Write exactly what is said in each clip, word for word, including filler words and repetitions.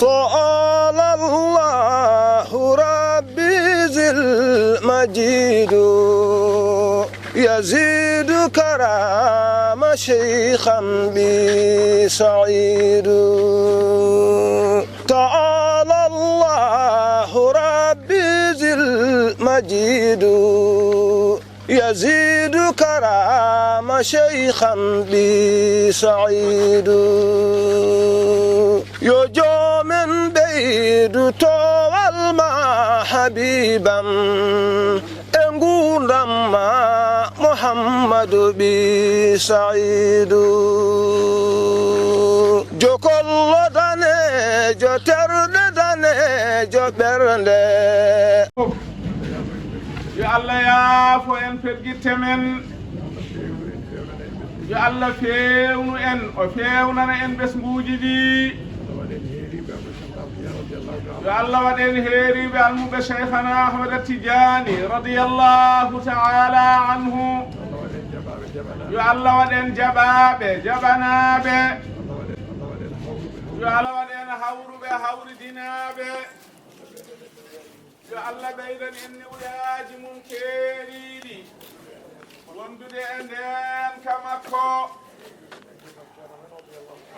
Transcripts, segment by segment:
قال الله ربي ذي المجيد، يزيد كرام شيخا بي سعيد. تعالى الله ربي ذي المجيد، يزيد كرام شيخا بي سعيد. Yo joomen ɓeydu toowal ma habibam, e nguurndam ma Muhammadu ɓi Saidu. Jokollo daneejo, terɗe daneejo, ɓernde. Yo Allah yaafo en pergitte men. Yo Allah feewnu en, o feewnana en ɓesnguuji ɗi. Yo Allah waɗ en heeriiɓe almuɓɓe Cheikhana Ahmad Tidiane radiyallahu ta'ala anhu. Yo Allah waɗ en jaɓaaɓe, jaɓanaaɓe. Yo Allah waɗ en hawruɓe, hawridinaaɓe. Yo Allah ɓeydan en niwyaaji mum keeriiɗi wondude e ndeenka makko.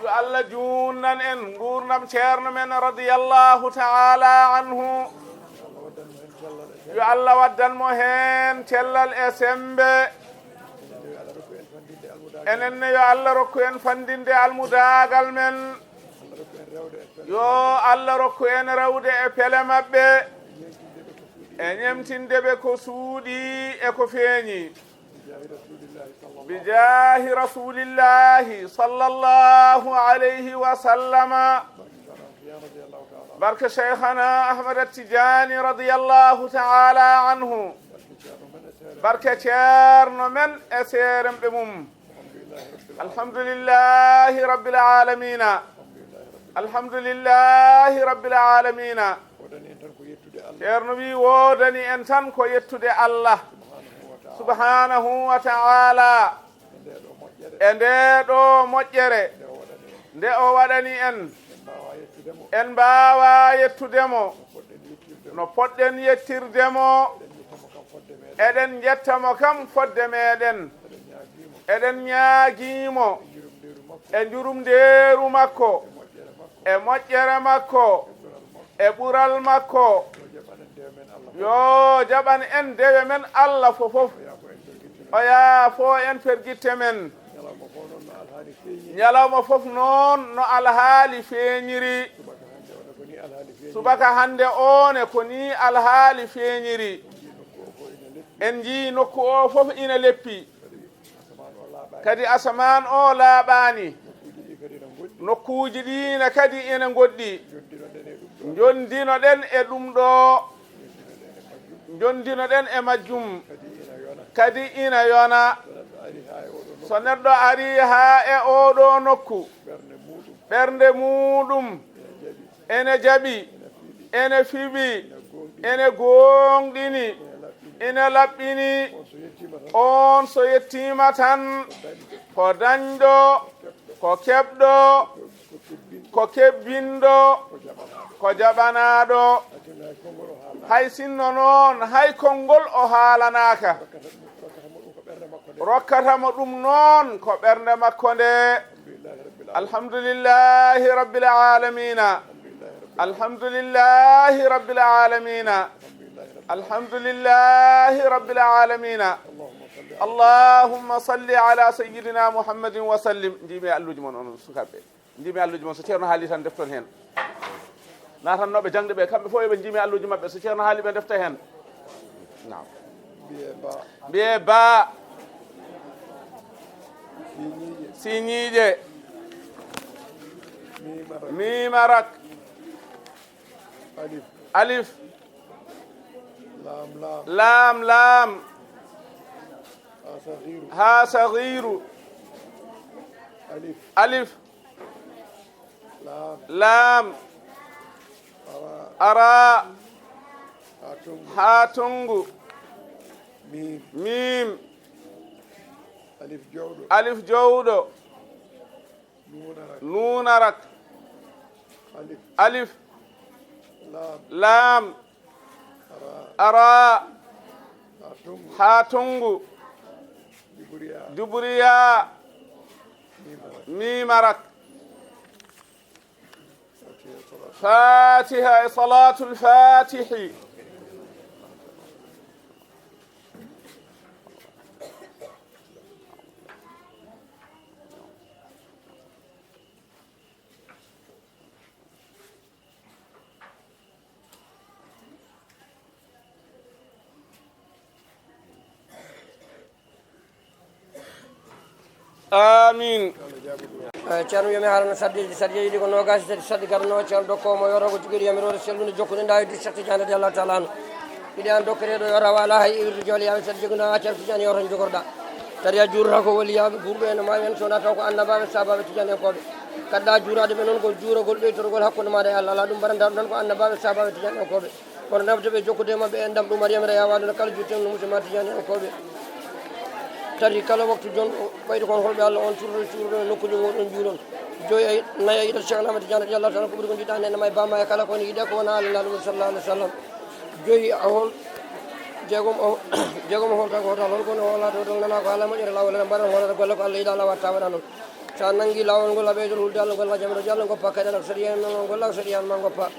Yo Allah juunnan en nguurndam ceerno men radiyallahu ta'ala anhu. Yo Allah waddan mo heen cellal e semmbe. Enen ne yo Allah rokku en fanndinde almudaagal men. Yo Allah rokku en rewde e pele maɓɓe, e ñemtinde ɓe ko suuɗi e ko feeñi. Bijaahi Rasuulillahi sallallahu alayhi wa sallama. Barke Cheikhana Ahmad Tidiane radiyallahu ta'ala anhu. Barke ceerno men e seeremɓe mum. Alhamdulillahi rabbil alamina. Alhamdulillahi rabbil alamina. Ceerno wi woodani en tan ko yettude Allah subhanahu wa ta'ala e nde ɗo moƴƴere nde o waɗani en. En mbaawa yettude mo no poɗɗen yettirde mo. Eɗen njetta mo kam fodde meɗen. Eɗen ñaagii mo e njurumndeeru makko, e moƴƴere makko, e ɓural makko. Yo jaɓan en dewe men Allah fofof. O yaafo en pergitte men. Ñalawma fof noon no alhaali feeñiri. Subaka hannde o ne ko ni alhaali feeñiri. En njii nokku o fof ina leppi. Kadi asamaan o laaɓaani. Nokkuuji ɗi ne kadi ina ngoɗɗi. Njondinoɗen e ɗum ɗo. Njondinoɗen e majjum. Kadi ina yona. So neɗɗo ari haa e oo ɗoo nokku, ɓernde muuɗum ene jaɓi, ene fiɓi, ene gooŋɗini, ene laɓɓini. Oon so yettiima tan, ko dañɗo, ko keɓɗo, ko kebbinɗo, ko jaɓanaaɗo. Hay sinno noon, hay konngol o haalanaaka. Rokkata mo ɗum noon ko ɓernde makko nde. Alhamdulillahi rabbil alamina. Alhamdulillahi rabbil alamina. Alhamdulillahi rabbil alamina. Allahumma salli ala sayyidina Muhammadin wa sallim. Njiimi alluuji mon, onon sukaaɓe. Njiimi alluuji mon, so ceerno haali tan, defton heen. Naatannooɓe jaŋde ɓe, kamɓe fof eɓe njiimi alluuji maɓɓe, so ceerno haali ɓe ndefta heen. Naam. Mbiye ba. Mbiye ba. Siñiiƴe. Siñiiƴe. Miima rak. Miima rak. Alif. Alif. Laam, laam. Laam, laam. Haa sagiiru. Haa sagiiru. Alif. Alif. Laam. Laam. Araa. Araa. Haa tonngu. Haa tonngu. Miim. Miim. Alif jowɗo. Alif jowɗo. Nuuna rak. Nuuna rak. Alif. Laam. Araa. Haa tonngu. Duburiyaa. Miima rak. Faatiha e salaatul faatihi. Amin. Eh, ceerno wiya mi haalana sarɗiiji, sarɗiiji ɗi ko noogaas e tati, sarɗi gadanoowo ceerno dokkoowo mo yooro ko jogii yamiroore sellude jokkude ndaa e du Cheikh Tidiane radiyallahu taala anhu. Ɗiɗi an dokketeeɗo yo rawa alaa hay iwirde joole yaaɓe sarɗi joginaa ceerno Tidiane yo tan jogorɗaa. Sariya juurata ko waliyaaɓe ɓurɓe en maaɓe en so wonaa taw ko annabaaɓe sahaabaaɓe Tidiane en kooɓe. Kaɗɗaa juuraade ɓe noon ko juuragol ɓeytorgol hakkunde maaɗa e Allah, alaa ɗum mbaɗantaa ɗum tan ko annabaaɓe sahaabaaɓe Tidiane en kooɓe. Kono nafde ɓe jokkude e maɓɓe en ɗam ɗum Mariama Reyawaɗo no kala juuti en no musulman Tidiane en kooɓe. Tati kala waktu jon ɓayde kon holɓe Allah on curɗo curɗo e nokkuji muɗum juulon. Joyi ay nayi ay ɗo Cheikh Ahmad Tidiane radiyallahu taala ko ɓuri ko jiɗɗa nene ma e bama e kala ko ne yiɗe ko wona Allah naɗum sallallahu alaihi wasallam. Joyi a hol jeegom o jeegom o holta ko hotal hol kono hola to dol nana ko Allah moƴƴere lawol ene mbaɗa holata golle ko Allah yiɗa lawa tawaɗa noon. Sa nangi lawol ngol a ɓeydor hulde Allah ngol lajam ɗo Allah ngoppa kadi Allah sariya en ngol Allah sariya ma ngoppa.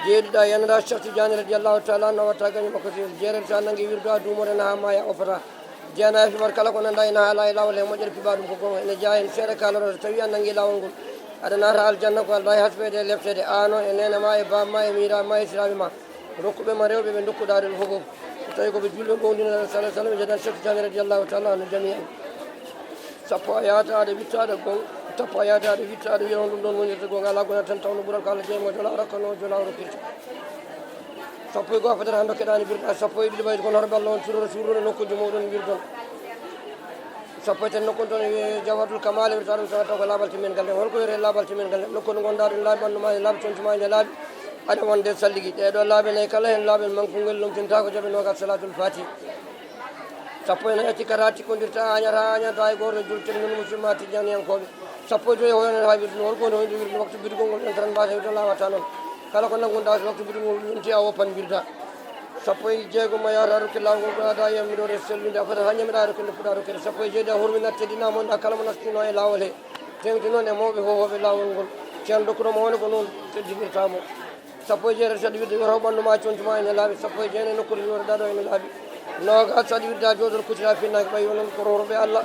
Jeeɗiɗa yanata Cheikh Tidiane radiyallahu taala anhu watta gaño makko si jeerere sa nangi wirdo a duumore na ha maya o fota. Jeena e fiɓat kala ko nanda ina haala e lawol he moƴƴere piɓa ɗum ko gonga ene jeya hen seeɗa kalorata so tawi a nangi lawol ngol. Aɗa naata aljanna ko alda e hasɓede e leftede ano e nene ma e bamma e miira ma e siraɓe ma. Rokkuɓe ma rewɓe ɓe dokkuɗa ɗum fof fof. So tawi ko ɓe julɓe gowndino sallallahu alaihi wasallam jeeɗan Cheikh Tidiane radiyallahu taala anhu jami'an. Sappo a yaata aɗa witta aɗa gon tappo a yaata aɗa witta aɗa wiya on ɗum ɗon wonirta gonga ala gona tan tawno ɓural ko Allah jeymo jola rakkano jola rokkirta. Sappo e goo fadata han dokkeɗani birɗa sappo e ɗiɗi ɓayde kono hoto ɓe Allah on suroro suroro nokkuji muɗum wirdon. Sappo e tati nokkon toon e jawhatul kamale wirta ɗum sawa taw ko laaɓal timmen galle holko wiyete laaɓal timmen galle nokku no gonɗa ɗum laaɓi ɓandu ma e laaɓi conci ma ene laaɓi. Aɗa wonde salligi ɗeɗo laaɓe nayi kala hen laaɓel mankungel lomtintako jaaɓe nogas salatul fati. Sappo e nayi a tikkata tikkondirta a añata a añata e goto jul tennude musidma tijjaniyankoɓe. Sappo e joyi hoyno ha wirdu hol ko woni hoyde wirdu waktu bidugol ngol yontaran mbasa wirdu lawata noon. Kala ko nanngunɗa so waktu bidugol yonti a woppan wirda. Sappo e jeegom a yahata rokke lawol ngol gonata yammiɗo e sellude a fotata ha ñamiɗa rokke nde fuɗa rokkede sappo e jeeɗi a hurminat teddina monɗa kala mo nastino e lawol he. Tengti noon e mawɓe hohoɓe lawol ngol ceerno dokkuɗo mo woni ko noon teddinirta mo. Sappo e jeetati saɗa wirde wiyata o ɓanndu ma conci ma ene laaɓi sappo e jeenayi nokkude wiyata ɗaɗo ene laaɓi. Nogas saɗa wirde a joodor kuccita finnaki ɓayi onon ko rowroɓe Allah.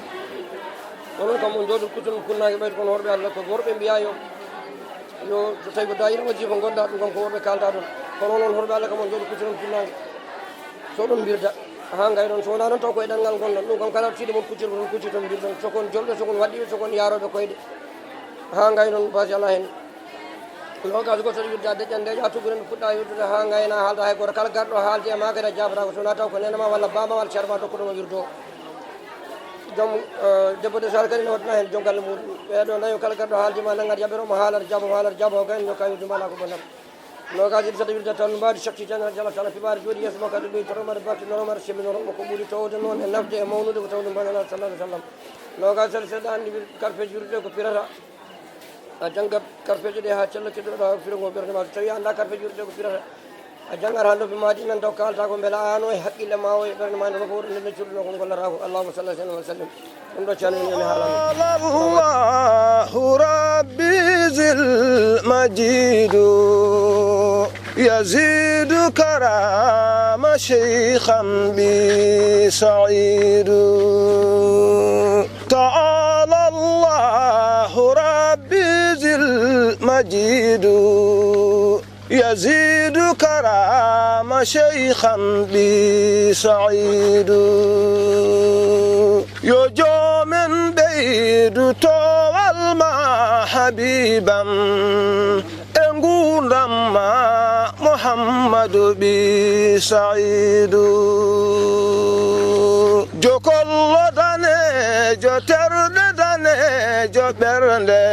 Onon kam on joodor kuccon funnaaki ɓayde kono worɓe Allah ko worɓe mbiya yo yo so tawi ko dayira wajifa gonɗa ɗum kam ko worɓe kalda ɗon. Kono onon horɓe Allah kam on joodor kuccita on funnaaki. So ɗum mbirda ha gaynon so wona noon taw ko e ɗanngal gonɗon ɗum kam kala tiiɗo mon kuccir ko toon kuccir toon mbirɗon sokon jolɗo sokon waɗɗiɓe sokon yaroɓe koyɗe. Ha gaynon basi ala hen. Nogas goto wirda deƴƴan ndeƴa tuggude nde fuɗɗa wirdude ha gayna haalda hay goto kala garɗo haalde e ma kadi a jabatako so wona taw ko nenema walla bama walla ceerma dokkuɗoma wirdo. Joom debbo de sar kadi ne waɗana hen joom galle muɗum ɓeɗo nayo kala garɗo haaldima naggat jaɓere omo haalata jaabo haalata jaabo o gayno jokka wirdu mbala ko bonata. Nogas e ɗiɗi saɗa wirda tan mbaɗi chakti tan jala sala fiɓaade jooɗi yeeso makko aɗa ɓeyi toromata batte noromata sembinoroma ko ɓuri towde noon e nafde e mawnude ko tawde mbaɗana sallallahu alaihi wasallam. Nogas saɗa saɗa andi karfeji wirdude ko pirata. A janngat karfeeje ɗe haa cella keddoɗa firango ɓernde ma so tawi a annda karfeeje wirde ko firata. A janngat haa noppi ma ɗi nan taw kalta ko mbela an o e haqqille ma o e ɓernde ma nde fof nde nde cuɗɗuno ko gollata ko allahumma salli sallam wa sallim. Ɗum ɗo calmini en haalama. قال الله ربي ذي المجيد يزيد كرام شيخا بي سعيد. تعالى الله ربي ذي المجيد يزيد كرام شيخا بي سعيد. Yo joomen ɓeydu towal ma habibam e nguurndam ma Muhammadu ɓi Saidu. Jokollo daneejo terɗe daneejo ɓernde.